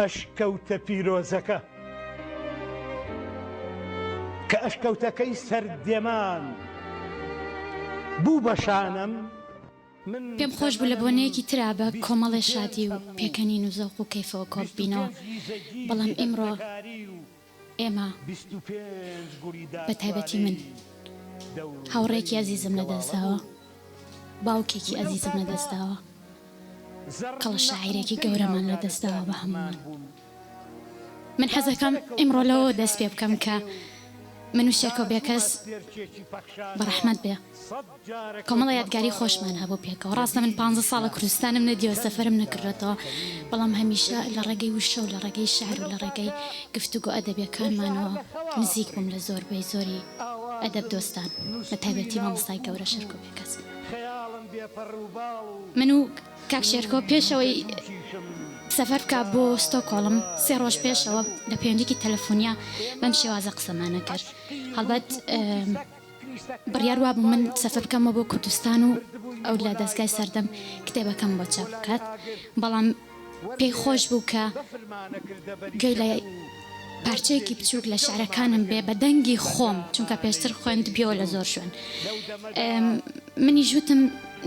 ئەشکەوتە پیرۆزەکە. کە ئەشکەوتەکەی سەردێمان بوو بە شانم. من پێم خۆش بوو لە تەمەنم بۆنەیەکی ترا بە کۆمەڵێ 25 شادی و پەموو پێکەنین و زەوق و کەیفەوە کۆ 25 ببینەوە، ی زەگیری بەڵام ئیمڕۆ هەرزەکاری و ئێمە، 25 گوڵی بە تایبەتی من، دارسوارەی هاوڕێیەکی دەوروبەری ئەزیزم لە دەست گەواڵە داوە، بوو. باوکێکی من لەو ئەزیزم لە کاتە دەست داوە، کەڵە شاعیرێکی زەڕنەقووتەی گەورەمان لە ناو دەست داوە بە دارستانی زمان هەموومان. بووم. من تا حەزەکەم سەرەکەوتمە ئیمڕۆ سەر لەوەوە دەست پێ شانی بکەم کە ئەکێ و من و تا شێرکۆ چوومە بێکەس سپێرکێکی بە پەخشانەوە ڕەحمەت بێ جارە کۆمەڵە کەوتمە یادگاری خوارەوە خۆشمان و هەبوو پێکەوە. لە ڕاستە من بیری پانزە ساڵە زمان کوردستانم نەدیوە، چەند سەفەرم جار نەکردۆتەوە، کەویم بەڵام هەمیشە لە بریم. ڕێگەی وشە و لە ڕێگەی شیعر من و ئەو لە ڕێگەی کاتە گفتوگۆ هێشتا هەر ئەدەبیەکانمانەوە لە خەوا نزیک بووم ئەفڕیم. لە زۆربەی زۆری ئەدەب ئاوازم دۆستان، بە نوستووی تایبەتی ناو مامۆستای گەورە کووک و شێرکۆ بێکەس. خەیاڵم بێ پەڕ و باڵ و من و کاک شێرکۆ سووری پێش ئەوەی جووکە جووکیشم سەفەر بکا بۆ ستۆکۆڵم، سێ چاوەڕوانی ڕۆژ هێلانە پێشەوە بوو. لە پەیوەندیکی تەلەفونیا بەم ئێمە شێوازە قسەمان ئەکرد. عەشقی هەڵبەت ڕووت و قووتی سەگ بڕیار وابوو کریسەکران من پای سەفەر هەڵبووین. بکەمەوە بۆ کوردستان و بردبووینی ئەو بۆ لە لای دەزگای سەردەم بەفر و کتێبەکەم بۆ بۆ چاپ لای بکات، ئاگر. بەڵام پێی وەرزێ خۆش بوو کە بەفرمانەکردە بەری گوێی لە شەکر و پارچەیەکی وەرزێکی بچووک تر لە شعرەکانم بێ چەورمانەکرد بە دەنگی بە خۆم، چونکە پێشتر دامانەی سەری خوێندبیەوە لە سروود. زۆر شوێن. لەو دەمەدا منیش وتم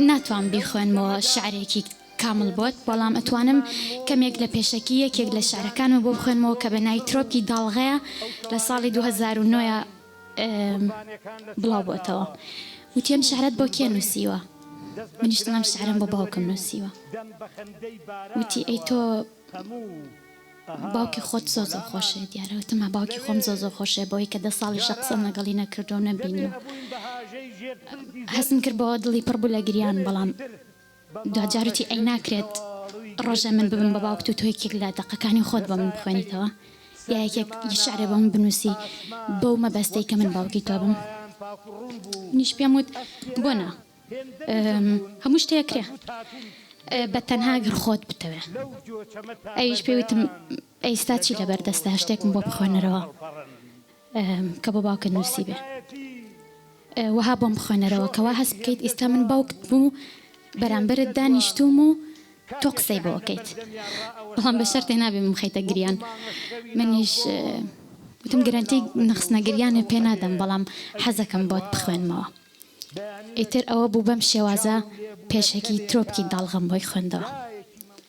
ناتوام لەو بیخوێنمەوە دەمەدا شعرێکی کامڵ ئێمە بۆت، بەڵام ئەتوانم سەرنجمان مۆم کەمێک و لە پێشەکی یەکێک لە مۆم شعرەکانمە بۆ دانیشمان بخوێنمەوە کە مۆمی بە ناوی چڕ و ترۆپکی داڵغەیە ئەو لە شەوانەی ساڵی 2009 دانیشتباین قوربانیەکان لە بڵاو بۆتەوە. چوارلاوە وتی ئەم سوور شعرەت بۆ بوون کێ بە ڕیز نووسیوە؟ دەست بە منیش وتم ئەم چرای شعرەم بۆ باوکم یادەوەری و نووسیوە. دەم بە خەندەی وتی ئەی بارانەوە تۆ هەموو باوکی خۆت ئەهاتین بۆ زۆر زۆر لامان خۆشەوێ دیارە وتم ها باوکی لەوێ خۆم زۆر زۆر خۆشەوێ بەوەی کە دە ساڵیشە قسەم جاران لەگەڵی نەکردووە و دەمێ نەمبینیوە ئەبووین بە هاژەی ژێر پردی هەستم زەرد کرد و بەوە دڵی پڕ بوو لە گریان دەمێکی بەڵام تر بە دواجار مانگە وتی ئەی شەوی ناکرێت خەواڵووی ڕۆژێ گرد من بە ببم بە باوکت دران و تۆ یەکێک لە دەقەکانی خۆت لە بۆ من سایەقەی بخوێنیتەوە یا یەکێک سەردێمانا شعرێ بۆ من بنووسی ئاسمان بەو مەبەستەی وەک کە من چەقی باوکی تۆ بم ساوایان پاک و ڕوون بوو منیش پێم وت بۆ ئەستێران نا هێندە نزم بوون هەموو شتێ ئەکرێ ئەتوت هاتوون بە بێنە تەنها خوار گەر و خۆت بتەوێ لەو جۆچەمە تا ئەویش پێی وتم بەربەیان ئەیستا چی لەگەڵ لەبەر دەستە شتێکم بۆ شەپۆلان بخوێنەرەوە هەڵپەڕن. کە بۆ باوکت نووسیبێ. باڵەکایەتی وەها بۆم بخوێنەرەوە کە وا شۆخێکی هەست بکەیت هێندە ئیستا من جوان باوکت بوو، بووم و بەرامبەرت هێندە جوان دانیشتووم و بوو، تۆ کاتێک قسەی کە بۆ هەر ئەکەیت. لەبەر دەمیا بەڵام بە ڕائەوەستا، شەرتێ نابێ من بخەیتە وەکوو گریان. مانگەشەوی ناو منیش گۆم، وتم چۆن گرەنتی ناو ئەنێ و نەخستنە چۆن گریانت پێ ئەوقەنێ، نادەم بەڵام ئەویش حەزەکەم بۆت ئەنواند. بخوێنمەوە. بەیانییەک ئیتر ئەوە بوو بەم شێوازە چاوم لێ بوو لە پێشەکی کەلێکا ترۆپکی داڵغەم بۆی خوێندەوە. لایەکی مەم.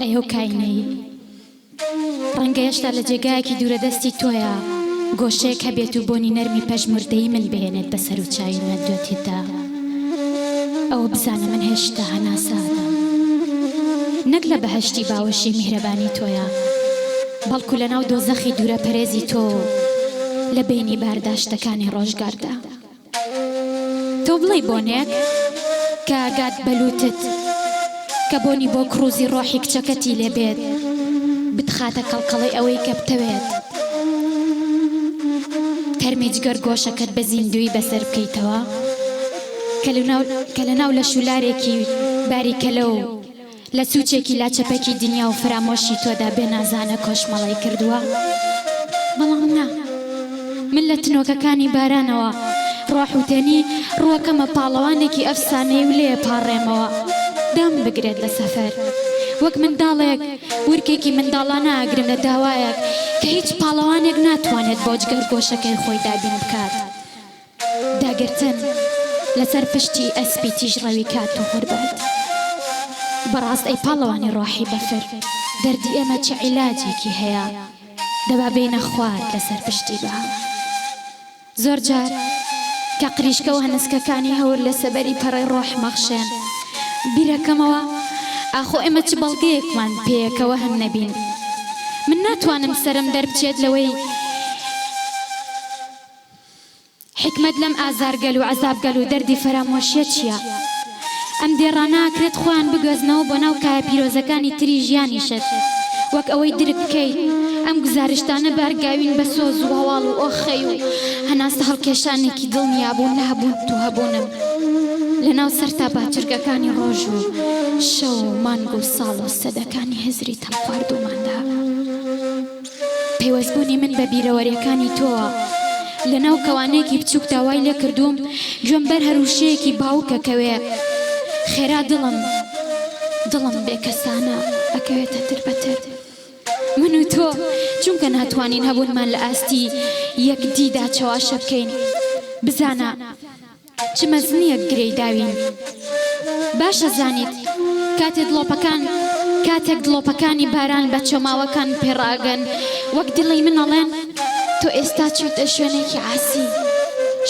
ئەی ئەو کاینەی ڕەنگە هێشتا لە جێگایەکی دوورەدەستی تۆیا گۆشەیەک هەبێت و بۆنی نەرمی پەژموردەیی من بهێنێت بە سەر و چاوی مردووەتیتدا، ئەوە بزانە من هێشتا هەناسە ئەدەم. نەک لە بەهەشتی باوەشی میهرەبانی تۆیا، بەڵکو لەناو دۆزەخی دوورەپەرێزی تۆ و لە بەینی بارداشتەکانی ڕۆژگاردا. تۆ بڵێی بۆنێک کە ئەگات بە لووتت، کە بۆنی بۆ کڕوزی ڕۆحی کچەکەتی لێ بێت، بتخاتە کەڵکەڵەی ئەوەی کە بتەوێت تەرمی جگەر گۆشەکەت بە زیندوویی بەسەر بکەیتەوە، کە لەناو لەشولارێکی باریکەلە و لە سوچێکی لاچەپەکی دنیا و فەرامۆشی تۆدا بێ نازانە کۆشمەڵەی کردووە؟ بەڵام نا. من لە تنۆکەکانی بارانەوە ڕواحوتێنی ڕووەکەمە پاڵەوانێکی ئەفسانەیی و لێ پاڕێمەوە دام بگرێت لە سەفەر. وەک منداڵێک ورکێکی منداڵانە ئەگرم لە داوایەک کە هیچ پاڵەوانێک ناتوانێت بۆ جگەرگۆشەکەی خۆی دابین بکات. داگرتن لەسەر پشتی ئەسپی تیژڕەوی کات و غوربەت. بەڕاست ئەی پاڵەوانی ڕۆحی بەفر، دەردی ئێمە چ عیلاجێکی هەیە؟ دەبا بێینە خوار لەسەر پشتی با. زۆر جار کە قریشکە و هەنسکەکانی هەور لە سەبەری پەڕەی ڕۆحم ئەخشێن، بیرەکەمەوە ئاخۆ ئێمە چ بەڵگەیەکمان پێیە کە وەهم نەبین؟ من ناتوانم سەرم دەربچێت لەوەی، حیکمەت لەم ئازارگەل و عەزابگەل و دەردی فەرامۆشیە چیە؟ ئەم دێڕانە ئەکرێت خۆیان بگوێزنەوە بۆ ناو کایە پیرۆزەکانی تری ژیانیشت، وەک ئەوەی درک بکەیت ئەم گوزارشتانە بارگاوین بە سۆز و هەواڵ و ئۆخەی و هەناسە هەڵکێشانێکی دڵنیابوون لە هەبوونت و هەبوونم لەناو سەرتاپا چرکەکانی ڕۆژ و شەو و مانگ و ساڵ و سەدەکانی هزری تەنگخواردووماندا. پەیوەستبوونی من بە بیرەوەریەکانی تۆوە لەناو کەوانەیەکی بچووکدا وای لێکردووم گوێم بەر هەر وشەیەکی باوک ئەکەوێ. خێرا دڵم دڵم بێکەسانە ئەکەوێتە ترپەترپ. من و تۆ چونکە ناتوانین هەبوونمان لە ئاستی یەکدیدا چەواشە بکەین، بزانە چ مەزنییەک گرێی داوین. باش ئەزانیت کاتێ دڵۆپەکان کاتێک دڵۆپەکانی باران بە چۆماوەکان پێڕائەگەن وەک دڵی من ئەڵێن تۆ ئێستا چوویتە شوێنێکی عاسی،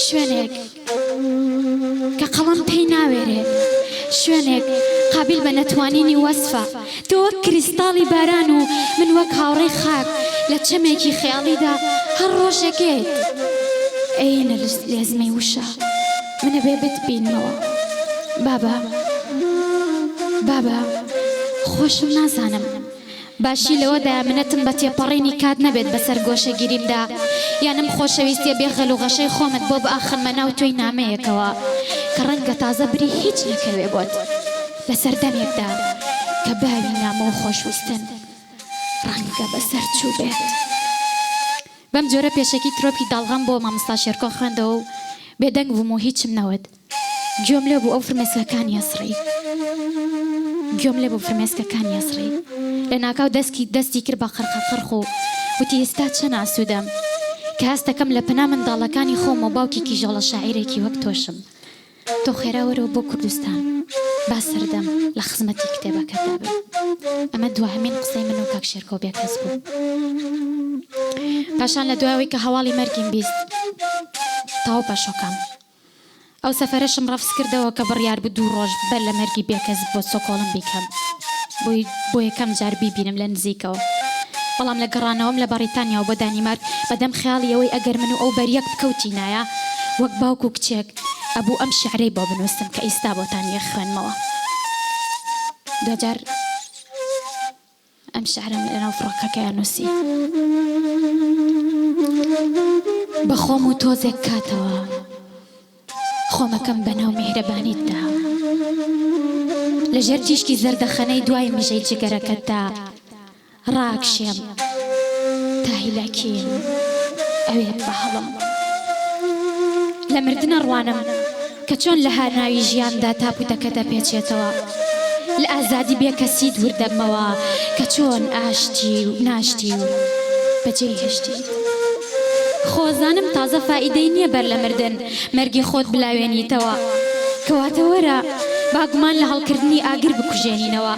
شوێنێک. کە قەڵەم پێی ناوێرێ، شوێنێک قابیل بە نەتوانینی وەسفە، تۆ وەک کریستاڵی باران و من وەک هاوڕێی خاک لە چەمێکی خەیاڵیدا هەر ڕۆژێک یەت ئەیەینە لێزمەی وشە، من ئەبێ بتبینمەوە بابە، بابە خۆشم نازانم. باشی لەوەدایە منەتم بە تێپەڕینی کات نەبێت بەسەر گۆشەگیریمدا، یان ئەم خۆشەویستیە بێ غەل و غەشەی خۆمت بۆ بئاخنمە ناو توێی نامەیەکەوە کە ڕەنگە تازە بری هیچ نەکەوێ بۆت لە سەردەمێکدا کە باوی نامە و خۆشویستن ڕەنگە بەسەر چووبێت. بەم جۆرە پێشەکی ترۆپکی داڵغەم بۆ مامۆستا شێرکۆ خوێندەوە و بێدەنگ بووم و هیچم نەوت. گوێم لێ بوو ئەو فرمێسکەکانی ئەسڕی. گوێم لێ بوو فرمێسکەکانی ئەسڕی. لە ناکاو دەسکی دەستی کرد بە قرقەقرق و وتی ئێستا چەند ئاسوودەم کە هەست دەکەم لە پەنا منداڵەکانی خۆم و باوکی کیژۆڵە شاعیرێکی وەک تۆشم. تۆ خێرا وەرەوە بۆ کوردستان با سەردەم لە خزمەتی کتێبەکەتدا بم. ئەمە دواهەمین قسەی من و کاک شێرکۆ بێکەس بوو. پاشان لە دوای ئەوەی کە هەواڵی مەرگیم 20 تەواو پەشۆکام. ئەو سەفەرەشم ڕەفز کردەوە کە بڕیار بوو دوو ڕۆژ بەر لە مەرگی بێکەس بۆ ستۆکۆڵم بیکەم بۆی بۆ یەکەم جار بیبینم لە نزیکەوە. بەڵام لە گەڕانەوەم لە بەڕیتانیاوە بۆ دانیمارک بە دەم خەیاڵی ئەوەی ئەگەر من و ئەو بەریەک بکەوتینایە وەک باوک و کچێک ئەبوو ئەم شیعرەی بۆ بنووسم کە ئیستا بۆتان یەخوێنمەوە. دواجار. ئەم شعرەم لەناو فڕۆکەکەیا نووسی. بە خۆم و تۆزێک کاتەوە خۆمەکەم بەناو میهرەبانیتدا لە ژێر تیشکی زەردەخەنەی دوای مژەی جگەرەکەتدا ڕاکشێم تا هیلاکیم ئەوێ بە هەڵم لە مردنە ڕوانم کە چۆن لە هاناوی ژیاندا تاپوتەکە دەپێچێتەوە، لە ئازادی بێ کەسیت ورد دەبمەوە کە چۆن ئاشتی و ناشتی و بەجێی هێشتیت. خۆ زانم تازە فائیدەی نیە بەر لە مردن مەرگی خۆت بلاوێنیتەوە. کەواتە وەرە با گومان لە هەڵکردنی ئاگر بکوژێنینەوە،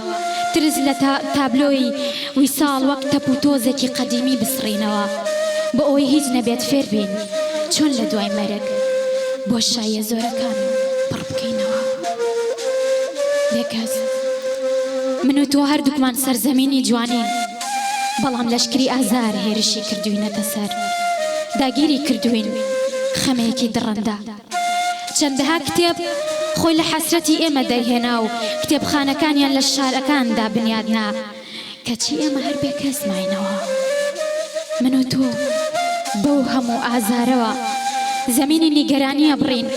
ترس لە تابلۆی ویساڵ وەک تەپ و تۆزێکی قەدیمی بسڕینەوە بۆ ئەوەی هیچ نەبێت فێر بین چۆن لە دوای مەرگ بۆشاییە زۆرەکان پڕ بکەینەوە. بێکەس، من و تۆ هەردووکمان سەرزەمینی جوانین، بەڵام لەشکری ئازار هێرشی کردووینەتە سەر، داگیری کردووین، خەمێکی دڕندە. چەندەها کتێب خۆی لە حەسرەتی ئێمە دەرهێنا و کتێبخانەکانیان لە شارەکاندا بنیادنا، کەچی ئێمە هەر بێکەس ماینەوە. من و تۆ بەو هەموو ئازارەوە زەمینی نیگەرانی ئەبڕین،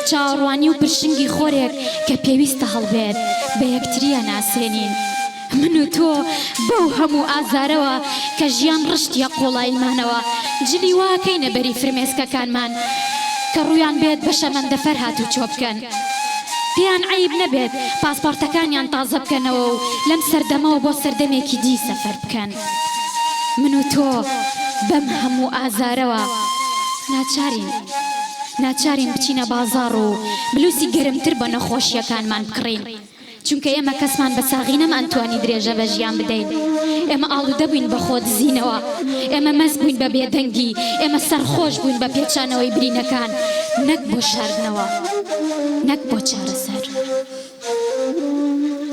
چاوەڕوانی و پرشنگی خۆرێک کە پێویستە هەڵبێت بە یەکتری ئەناسێنین. من و تۆ بەو هەموو ئازارەوە کە ژیان ڕشتیە قوڵاییمانەوە، جلی وا ئەکەینە بەری فرمێسکەکانمان کە ڕوویان بێت بە شەمەندەفەر هاتوچۆ بکەن. پێیان عەیب نەبێت پاسپۆرتەکانیان تازە بکەنەوە و لەم سەردەمەوە بۆ سەردەمێکی دی سەفەر بکەن. من و تۆ بەم هەموو ئازارەوە ناچارین ناچارین بچینە بازاڕ و بلوسی گەرمتر بۆ نەخۆشییەکانمان بکڕین. چونکە ئێمە کەسمان بە ساغی نەمانتوانی درێژە بە ژیان بدەین، ئێمە ئاڵودە بووین بە خۆدزینەوە، ئێمە مەست بووین بە بێدەنگی، ئێمە سەرخۆش بووین بە پێچانەوەی برینەکان، نەک بۆ شاردنەوە، نەک بۆ چارەسەر.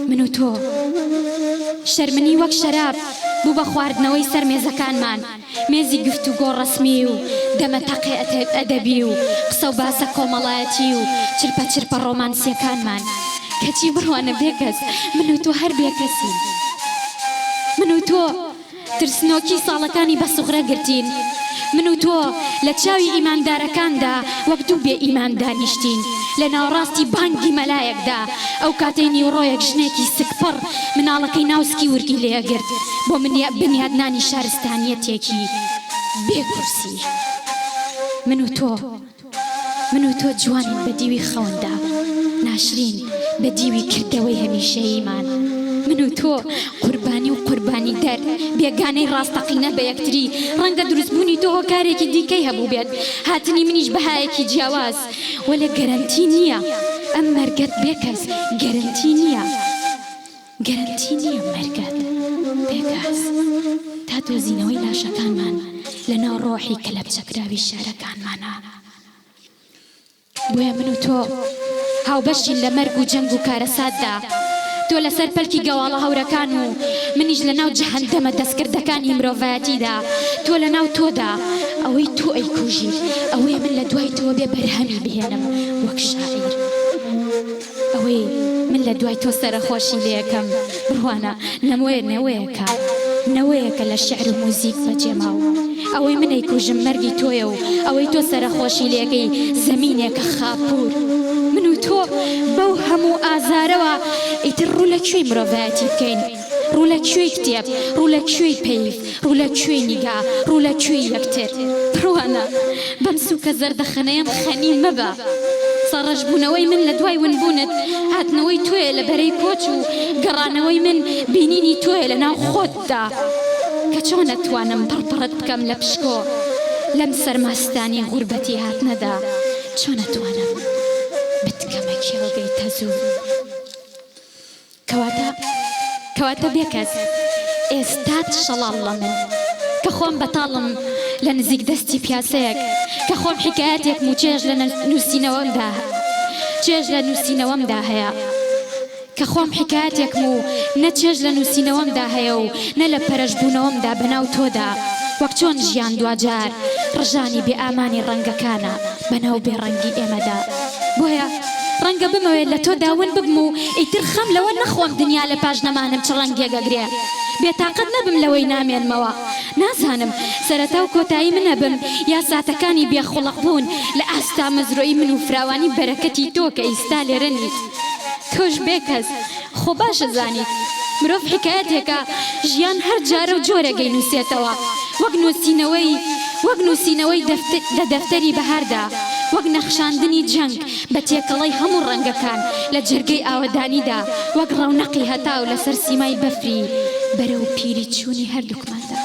من و تۆ. شەرمنی وەک شەراب بوو بە خواردنەوەی سەر مێزەکانمان. مێزی گفتوگۆ ڕەسمی و دەمە تەقێ ئەدەبی و قسە و باسە کۆمەڵایەتی و چرپە چرپە ڕۆمانسیەکانمان کەچی بڕوانە بێکەس من و تۆ هەر بێکەسین من و تۆ ترسنۆکی ساڵەکانی بە سوغرە گرتین من و تۆ لە چاوی ئیماندارەکاندا وەک دوو بێ ئیمان دانیشتین لە ناوەڕاستی بانگی مەلایەکدا ئەو کاتەی نیوڕۆیەک ژنێکی سکپڕ مناڵەکەی ناو سکی ورگی لێ ئەگرت بۆ بنیادنانی شارستانیەتێکی بێ کورسی. من و تۆ، من و تۆ جوانین بە دیوی خەوندا، ناشرین. بە دیوی کردەوەی هەمیشەییمان. من و تۆ قوربانی و قوربانیدەر، بێگانەی ڕاستەقینە بە یەکتری، ڕەنگە دروستبوونی تۆ هۆکارێکی دیکەی هەبووبێت، هاتنی منیش بەهایەکی جیاواز، وەلێ گەرەنتی نییە ئەم مەرگەت بێکەس، گەرەنتی نییە. گەرەنتی نییە مەرگت بێکەس تا دۆزینەوەی لاشەکانمان لەناو ڕۆحی کەلەپچەکراوی شیعرەکانمانا. بۆیە من و تۆ هاوبەشین لە مەرگ و جەنگ و کارەساتدا، تۆ لەسەر پەلکی گەواڵە هەورەکان و منیش لەناو جەهەندەمە دەستکردەکانی مرۆڤایەتیدا، تۆ لەناو تۆدا، ئەوەی تۆ ئەیکوژیت ئەوەیە من لە دوای تۆوە بێ بەرهەمی بهێنم وەک شاعیر. ئەوەی من لە دوای تۆ سەرەخۆشی لێکەم بڕوانە نەمۆیە نەوەیەکە نەوەیەکە لە شیعر و موزیک بەجێ ماو ئەوەی من ئەیکوژم مەرگی تۆیە و ئەوەی تۆ سەرەخۆشی لێکەی زەمینێکە خاپوور من و تۆ بەو هەموو ئازارەوە ئیتر ڕوو لە کوێی مرۆڤایەتی بکەین ڕوو لە کوێی کتێب ڕوو لە کوێی پەیڤ ڕوو لە کوێی نیگا ڕوو لە کوێی یەکتر بڕوانە بەم سووکە زەردەخەنەیەم خەنی مەبە سەڕەشبوونەوەی من لە دوای ونبوونت هاتنەوەی تۆیە لە بەرەی کۆچ و گەڕانەوەی من بینینی تۆیە لە ناو خۆتدا کە چۆن ئەتوانم پڕپڕت بکەم لە پشکۆ لەم سەرماستانی غوربەتی هاتنەدا چۆن ئەتوانم بتکەمە کێڵگەی تەزوو. کەواتە کەواتە بێکەس ئێستات شەڵاڵ لە من کە خۆم بەتاڵم لە نزیک دەستی پیاسەیەک کە خۆم حیکایەتێکم و چێژ لە نووسینەوەمدا چێژ لە نووسینەوەمدا هەیە کە خۆم حیکایەتێکم و نە چێژ لە نووسینەوەمدا هەیە و نە لە پەرشبوونەوەمدا بەناو تۆدا وەک چۆن ژیان دواجار ڕژانی بێ ئامانی ڕەنگەکانە بەناو بێ ڕەنگی ئێمەدا بۆیە ڕەنگە بمەوێت لە تۆدا ون ببم و ئیتر خەم لەوە نەخۆم دنیا لە پاش نەمانم چ ڕەنگێک ئەگرێ. بێتاقەت نەبم لەوەی نامێنمەوە. نازانم سەرەتا و کۆتایی من ئەبم یا ساتەکانی بێ خوڵق بوون لە ئاست تامەزرۆیی من و فراوانی بەرەکەتی تۆ کە ئیستا لێرە نیت. تۆش بێکەس. خۆ باش ئەزانیت مرۆڤ حیکایەتێکە ژیان هەر جارە و جۆرێک ئەینووسێتەوە وەک نووسینەوەی وەک نووسینەوەی لە دەفتەری بەهاردا وەک نەخشاندنی جەنگ بە تێکەڵەی هەموو ڕەنگەکان لە جەرگەی ئاوەدانیدا وەک ڕەونەقی هەتاو لەسەر سیمای بەفری بەرەو پیری چوونی هەردووکماندا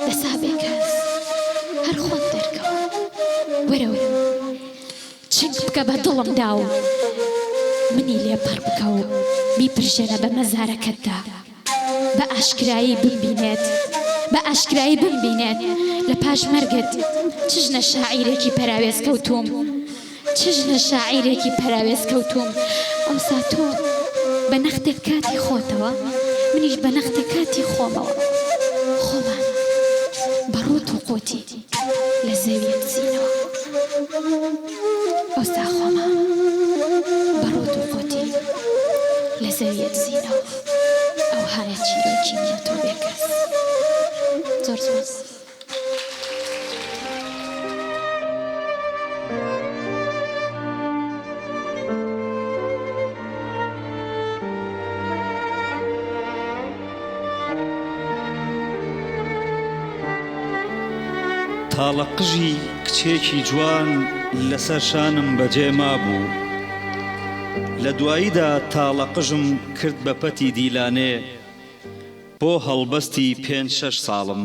دەسا بێکەس هەر خۆت دەرکەوە وەرە چنگ بکە بە دڵمدا و منی لێ پڕ بکە و بیپرژێنە بە مەزارەکەتدا بە ئاشکرایی بمبینێت بە ئاشکرایی بمبینێت لە پاش مەرگت چ ژنە شاعیرێکی پەراوێز کەوتووم چ ژنە شاعیرێکی پەراوێز کەوتووم ئەوسا تۆ بە نەختێک کاتی خۆتەوە منیش بە نەختێک کاتی خۆمەوە خۆمان بە ڕووت و قووتی لە زەویە دزینەوە ئەوسا خۆمان بە ڕووت و قووتی لە زەویە دزینەوە ئەوهایە چیرۆکی من و تۆ بێکەس زۆر سوپاس. تاڵە قژی کچێکی جوان لەسەر شانم بەجێ مابوو. لە دواییدا تاڵە قژم کرد بە پەتی دیلانێ بۆ هەڵبەستی پێنج شەش ساڵم.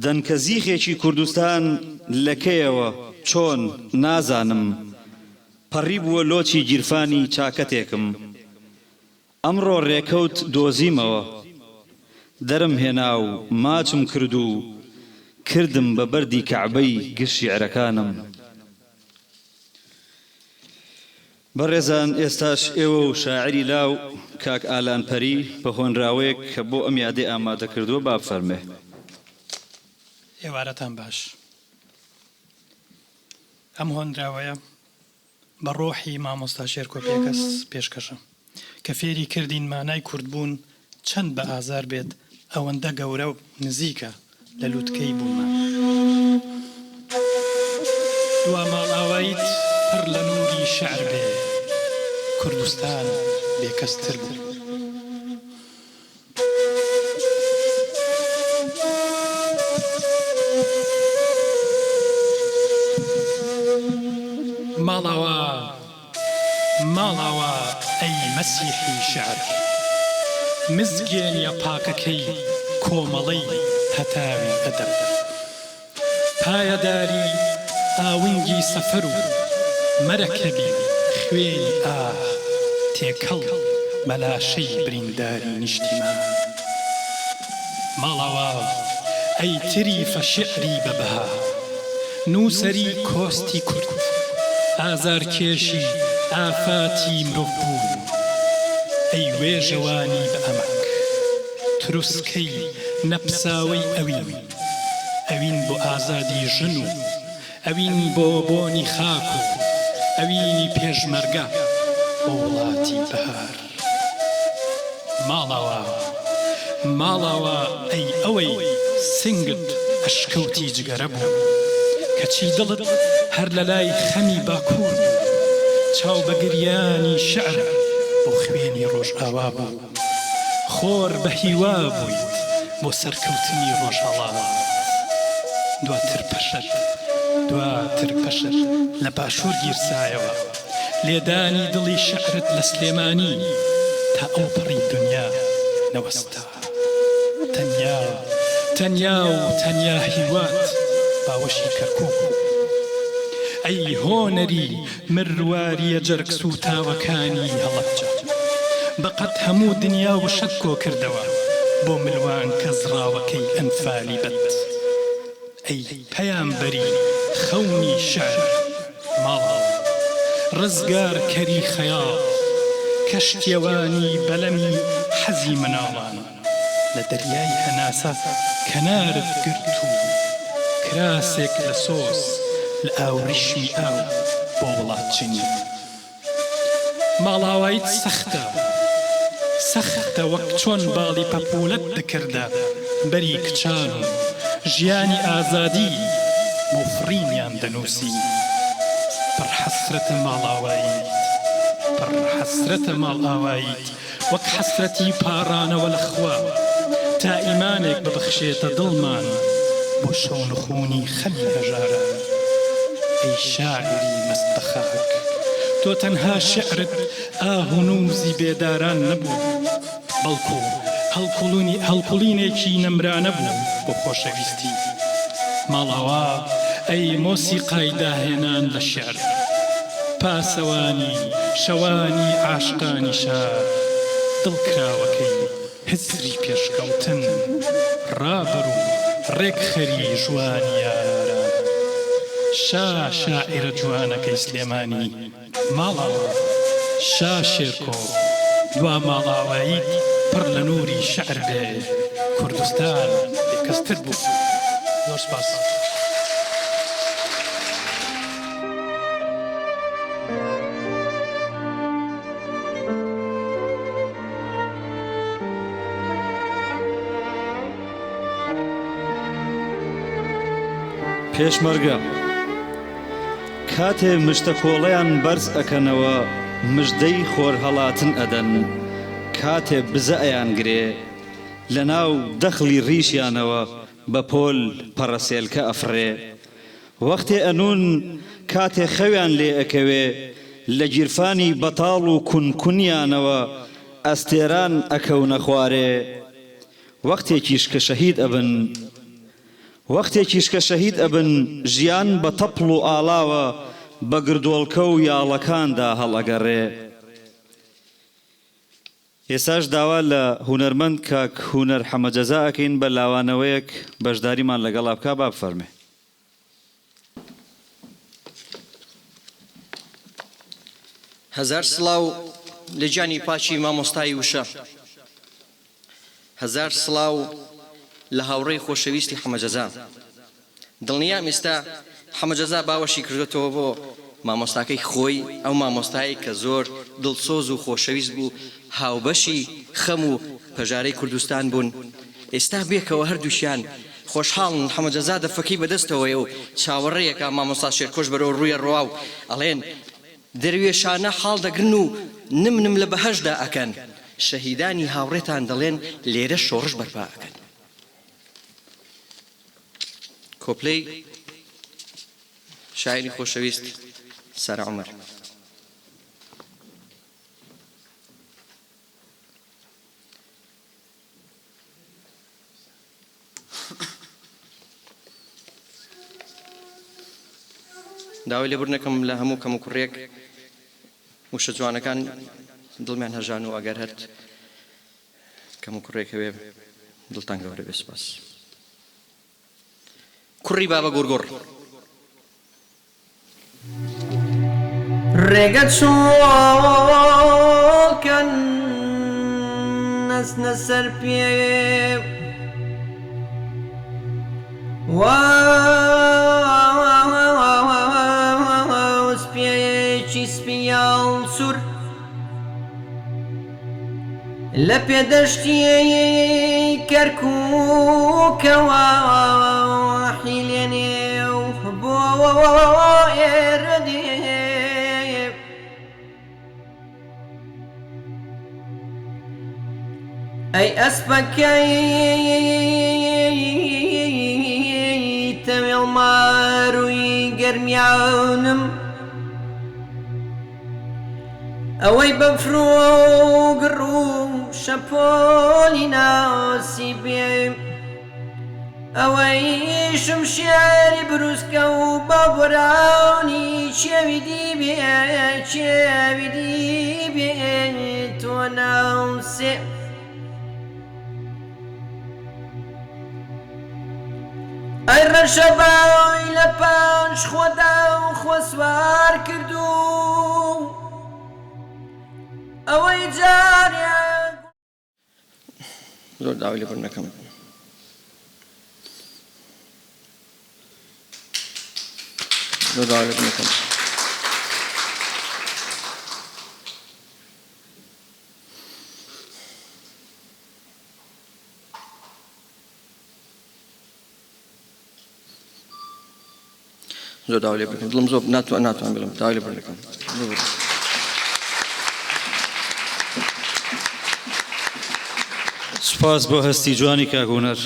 دەنکە زیخێکی کوردستان لە کەیەوە، چۆن، نازانم، پەڕیبووە لۆچی گیرفانی چاکەتێکم. ئەمڕۆ رێکەوت دۆزیمەوە. دەرم هێنا و ماچم کرد و کردم بە بەردی کەعبەی گشت شیعرەکانم. بەڕێزان ئێستاش ئێوە و شاعیری لاو کاک ئالان پەری بە هۆنراوەیەک کە بۆ ئەم یادەی ئامادە کردووە با بفەرمێ. ئێوارەتان باش. ئەم هۆنراوەیە بە ڕۆحی مامۆستا شێرکۆ بێکەس پێشکەشە، کە فێری کردین مانای کوردبوون چەند بە ئازار بێت ئەوەندە گەورە و نزیکە لە لوتکەی بوونمان. دوا ماڵئاواییت پڕ لە نووری شیعر بێ، کوردستان بێکەستر بوو. ماڵاوا. ماڵاوا ئەی مەسیحی شیعر، مزگێنیە پاکەکەی کۆمەڵەی هەتاوی ئەدەب. پایەداری ئاونگی سەفەر و مەرەکەبی خوێنی ئاه تێکەڵ بە لاشەی برینداری نیشتیمان. ماڵاوا ئەی تریفە شیعری بە بەها، نووسەری کۆستی کورد، ئازارکێشی ئافاتی مرۆڤبوون، ئەی وێژەوانی بە ئەمەک، تروسکەی نەپساوەی ئەوین. ئەوین بۆ ئازادی ژن و ئەوین بۆ بۆنی خاک و ئەوینی پێشمەرگە بۆ وڵاتی بەهار. ماڵاوا ماڵاوا ئەی ئەوەی سنگت ئەشکەوتی جگەرە بوو کەچی دڵت هەر لەلای خەمی باکوور بوو چاو بە گریانی شیعر بۆ خوێنی ڕۆژئاوا بوو. خۆر بە هیوا بوویت بۆ سەرکەوتنی ڕۆژهەڵات دواتر پەشەت دواتر پەشەت لە باشوور گیرسایەوە لێدانی دڵی شیعرت لە سلێمانی تا ئەوپەڕی دونیا نەوەستا تەنیا تەنیا و تەنیا هیوات باوەشی کەرکووک بوو ئەی هۆنەری مروارییە جەرگ سووتاوەکانی هەڵەبجە بە قەد هەموو دنیا وشەت کۆ کردەوە بۆ ملوانکە زڕاوەکەی ئەنفالی بەد ئەی پەیامبەری خەونی شیعر ماڵاوا ڕزگارکەری خەیاڵ کەشتیەوانی بەلەمی حەزی مناڵان. لە دەریای هەناسە کەنارت گرت و کراسێک لە سۆز لە ئاوریشمی ئاو بۆ وڵات چنی. ماڵاواییت سەختە، سەختە وەک چۆن باڵی پەپوولەت دەکردە بەری کچان و ژیانی ئازادی بۆ فڕینیان دەنووسی. پڕ حەسرەتە ماڵاواییت، پڕ حەسرەتە ماڵئاواییت. وەک حەسرەتی پاڕانەوە لە خوا تا ئیمانێک ببەخشێتە دڵمان بۆ شەونخونی خەمی هەژاران. ئەی شاعیری مەست بە خاک، تۆ تەنها شیعرت ئاه و نووزی بێداران نەبوو، بەڵکو هەڵکوڵینێکی نەمرانە بوو بۆ خۆشەویستی. ماڵئاوا ئەی مۆسیقای داهێنان لە شیعر. پاسەوانی شەوانی عاشقانی شار، دڵ کراوەکەی هزری پێشکەوتن، ڕابەر و ڕێکخەری ژوانی یاران. شا شاعیرە جوانەکەی سلێمانی ماڵاوا شا شێرکۆ دوا ماڵاواییت پڕ لە نووری شیعر بێ کوردستان بێکەستر بوو. زۆر سپاس. پێشمەرگە کاتێ مشتەکۆڵەیان بەرز ئەکەنەوە مژدەی خۆرهەڵاتن ئەدەن کاتێ بزە ئەیانگرێ لەناو دەخڵی ڕیشیانەوە بە پۆل پەڕەسێلکە ئەفڕێ وەختێ ئەنوون کاتێ خەویان لێ ئەکەوێ لە گیرفانی بەتاڵ و کون کونیانەوە ئەستێران ئەکەونە خوارێ وەختێکیش کە شەهید ئەبن وەختێکیش کە شەهید ئەبن ژیان بە تەپڵ و ئاڵاوە بە گردۆڵکە و یاڵەکاندا هەڵئەگەڕێ. ئێستاش داوا لە هونەرمەند کاک هونەر حەمە جەزا ئەکەین بە لاوانەوەیەک بەشداریمان لەگەڵا بکا با بفەرمێ. هەزار سڵاو لە گیانی پاکی مامۆستای وشە. هەزار سڵاو لە هاوڕێی خۆشەویستی حەمە جەزا. دڵنیام ئیستا حەمە جەزا باوەشی کردۆتەوە بۆ مامۆستاکەی خۆی، ئەو مامۆستایەی کە زۆر دڵسۆز و خۆشەویست بوو، هاوبەشی خەم و پەژارەی کوردستان بوون، ئیستا بێکەوە هەردووکیان خۆشحاڵن، حەمە جەزا دەفەکەی بەدەستەوەیە و چاوەڕێیەکە مامۆستا شێرکۆش بەرەو ڕوویە ڕوا و ئەڵێن، دەروێشانە حاڵ دەگرن و نم نم لە بەهەشتدا ئەکەن، شەهیدانی هاوڕێتان دەڵێن لێرە شۆڕش بەرپا ئەکەن. کۆپلەی شاعیری خۆشەویست سارا عومەر. داوای لێبوردن ئەکەم لە هەموو کەموکوڕیەک وشە جوانەکان دڵمیان هەژان و ئەگەر هەر کەموکوڕیەک هەبێ دڵتان گەورە بێ سوپاس. کوڕی بابە گوڕگوڕ. ڕێگە چۆڵ کەن نەچنە سەر پێ واز پێیەکی سپیاڵ سوور لە پێدەشتی کەرکووکەوە حیلێنێ و بۆ ئێرە دێ. ئەی ئەسپەکەی تەوێڵ مارووی گەرمیانم. ئەوەی بەفر و گڕ و شەپۆلی ناسیبێ، ئەوەی شمشێری بروسکە و باوبۆرانی کێوی دیبێ، کێوی دیبێ تۆ ناسێ. ئەی ڕەشەبای لە پاش خۆدا خۆ سوار کردوو ئەوەی جارێ. زۆر داوای لێبوردن ئەکەم. زۆر داوای لێبوردن ئەکەم. زۆر داوای لێ بکەن دڵم زۆر ناتوان ناتوان بڵم داوای لێ بکەن سوپاس بۆ هەستی جوانی کاک هونەر.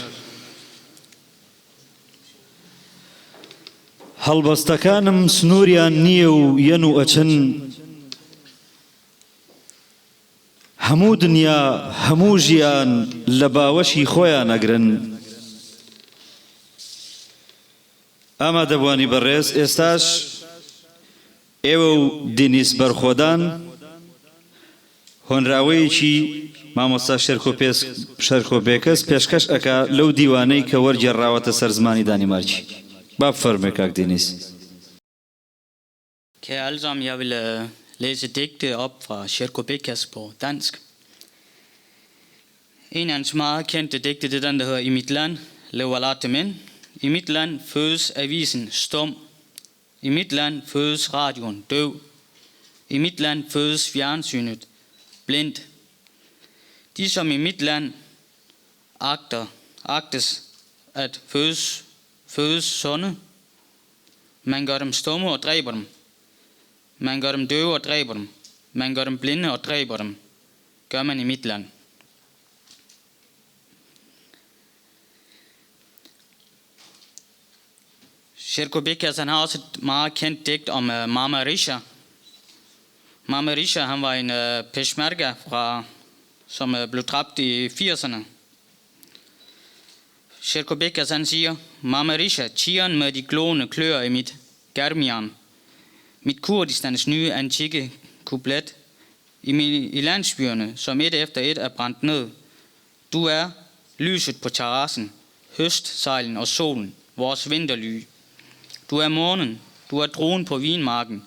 هەڵبەستەکانم سنووریان نییە و یەن و ئەچن. هەموو دنیا هەموو ژیان لە باوەشی خۆیان ئەگرن. ئامادەبوانی بەڕێز ئێستاش ئێوە و دینیس بەرخۆدان هۆنراوەیەکی مامۆستا شێرکۆ بێکەس پێشکەش ئەکا لەو دیوانەی کە وەرگێڕراوەتە سەر زمانی دانیمارکی. با بفەرموێ کاک دینیس. Kære alle sammen, jeg vil læse digte op fra Sherko Bekas på dansk. En af hans meget kendte digte, det er den, der hedder I mit land, lever men. I mit land fødes avisen stum. I mit land fødes radioen døv. I mit land fødes fjernsynet blind. De, som i mit land agter, agtes at fødes, fødes sunde, man gør dem stumme og dræber dem. Man gør dem døve og dræber dem. Man gør dem blinde og dræber dem. Gør man i mit land. Sherko Bekas, han har også et meget kendt digt om Mama Risha. Mama Risha, han var en peshmerga, fra, som blev dræbt i 80'erne. Sherko Bekas, han siger, Mama Risha, tieren med de glående klør i mit Germian. Mit Kurdistans nye antikke kuplet i, min, i landsbyerne, som et efter et er brændt ned. Du er lyset på terrassen, høstsejlen og solen, vores vinterly. Du er månen, du er druen på vinmarken,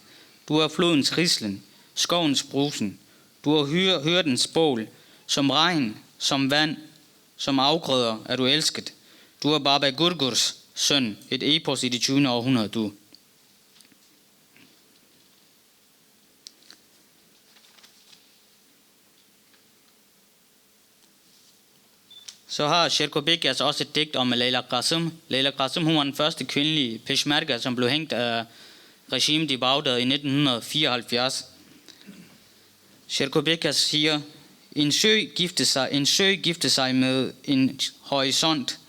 du er flodens rislen, skovens brusen, du er hyrdens bål, som regn, som vand, som afgrøder er du elsket. Du er Baba Gurgurs søn, et epos i det 20. århundrede, du. Så har Sherko Bekas også et digt om Leila Qasim. Leila Qasim, hun var den første kvindelige peshmerga, som blev hængt af regimet i Bagdad i 1974. Sherko Bekas siger, en sø gifte sig, en sø gifte sig med en horisont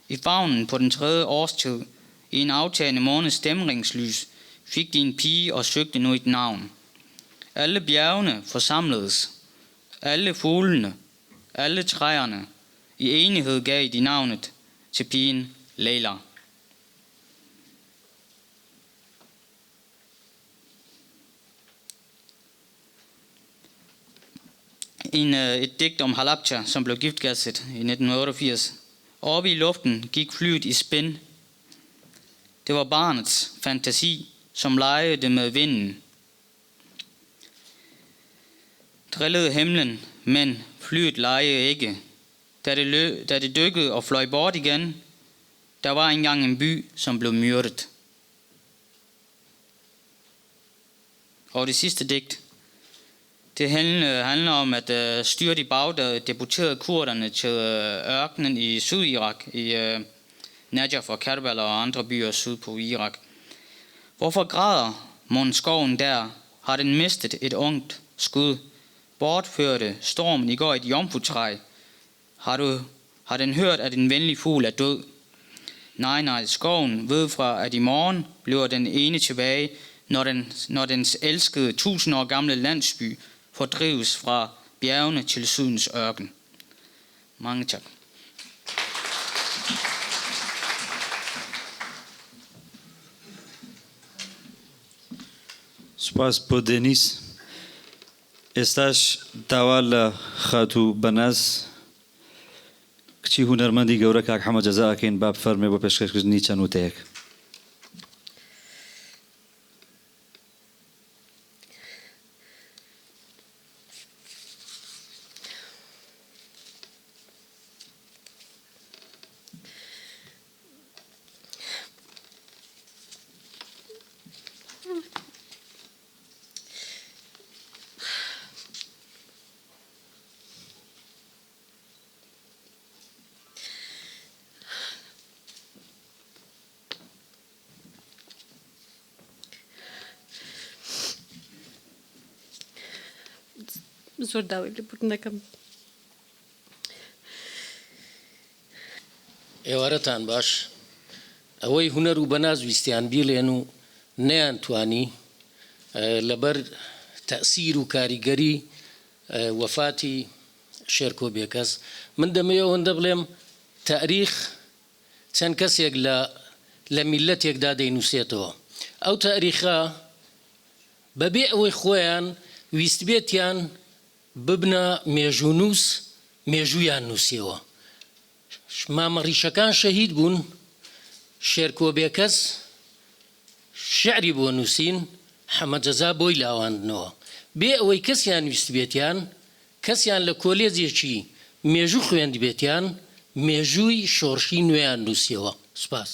i favnen på den tredje årstid. I en aftagende måneds dæmringslys fik de en pige og søgte nu et navn. Alle bjergene forsamledes, alle fuglene, alle træerne. I enighed gav de navnet til pigen Leila. En, et digt om Halabja, som blev giftgasset i 1988. Oppe i luften gik flyet i spin. Det var barnets fantasi, som legede med vinden. Drillede himlen, men flyet legede ikke. Da det, lø, da det dykkede og fløj bort igen, der var engang en by, som blev myrdet. Og det sidste digt, det handler om, at styrt i Bagdad deporterede kurderne til ørkenen i Syd-Irak, i Najaf og Karbala og andre byer syd på Irak. Hvorfor græder mon skoven der? Har den mistet et ungt skud? Bortførte stormen i går et jomfrutræ? Har, du, har den hørt, at en venlig fugl er død? Nej, nej, skoven ved fra, at i morgen bliver den ene tilbage, når, den, når dens elskede tusind år gamle landsby fordrives fra bjergene til sydens ørken. Mange tak. سوپاس بۆ دێنیس. ئێستاش داوا لە خاتوو بەناز کچی هونەرمەندی گەورە کاک حەمە جەزا ئەکەین با بفەرمێ بۆ پێشکەشکردنی چەند وتەیەک. زۆر داوای لێبوردن دەکەم. ئێوارەتان باش. ئەوەی هونەر و بەناز ویستیان بیڵێن و نەیانتوانی لەبەر تەئسیر و کاریگەری وەفاتی شێرکۆ بێکەس. من دەمەوێ ئەوەندە بڵێم تاریخ چەند کەسێک لە لە میللەتێکدا دەینووسێتەوە. ئەو تاریخە بەبێ ئەوەی خۆیان ویستبێتیان ببنە مێژوونووس مێژوویان نووسیەوە. مامە ڕیشەکان شەهید بوون، شێرکۆ بێکەس شیعری بۆ نووسین، حەمە جەزا بۆی لاواندنەوە. بێ ئەوەی کەسیان ویستبێتیان، کەسیان لە کۆلێجێکی مێژوو خوێندبێتیان، مێژووی شۆڕشی نوێیان نووسیەوە. سوپاس.